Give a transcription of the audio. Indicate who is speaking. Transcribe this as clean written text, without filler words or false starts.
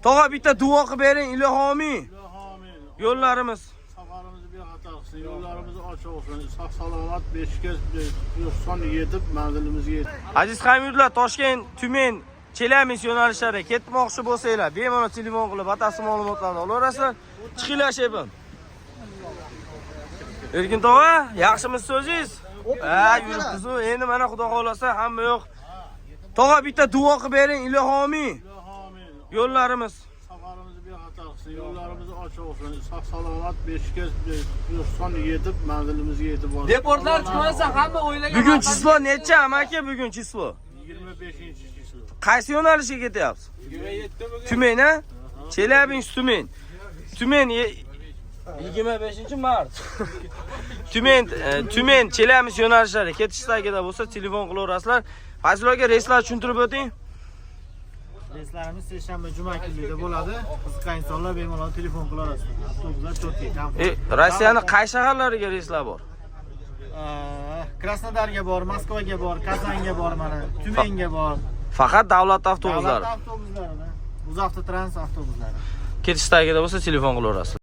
Speaker 1: Tog'a, bitta duo qilib bering, ilohi.
Speaker 2: Ilohi.
Speaker 1: Yo'llarimiz.
Speaker 2: Safarimizni bexatar qilsin, yo'llarimizni ochiq olsin. Sog' salomat beshga 90 yetib, manzilimizga yetib.
Speaker 1: Aziz hamyurtlar, Toshkent, Tumen, Chelyabinsk yo'nalishlari ketmoqchi bo'lsanglar, bemalol telefon qilib, batafsil ma'lumotlarni olaverasizlar. Chiqinglar, shepim. Erkin tog'a, yaxshimisiz o'zingiz? Ha, yuribsiz. Endi mana, xudo xolasa, hamma yo'q. Tog'a, bitta duo qilib bering, ilohi.
Speaker 2: Ilohi.
Speaker 1: Yo'llarimiz.
Speaker 2: Safarimizni bexatar qilsin, yo'llarimizni ochiq olsin. Sog' salomat beshga 90 yetib, manzilimizga yetib borsin.
Speaker 3: Deportlar chiqmasa, hamma o'ylagan.
Speaker 1: Bugun число necha, amaki, bugun число?
Speaker 2: 25-число.
Speaker 1: Qaysi yo'nalishga ketyapsiz? Tumen, ha? Chelyabinsk, Tumen. Tumen 25 mart. Tumen, Tumen, Chelyabinsk yo'nalishlari ketish istagida bo'lsa, telefon qilaverasizlar. Fayzullo aka, reyslar tushuntirib o'ting.
Speaker 4: Reyslarimiz seshanba, juma kunlarida bo'ladi. Qiziqqan insonlar bemalol telefon qilaverasizlar. Avtobuslar четкий, komfort.
Speaker 1: Rossiyani qaysi shaharlariga reyslar bor?
Speaker 4: Krasnodarga bor, Moskvaga bor, Kazanga bor mana, Tumenga bor.
Speaker 1: Faqat davlat avtobuslari.
Speaker 4: Davlat avtobuslari, UzAvtotrans avtobuslari.
Speaker 1: Ketish istagida bo'lsa, telefon qilaverasizlar.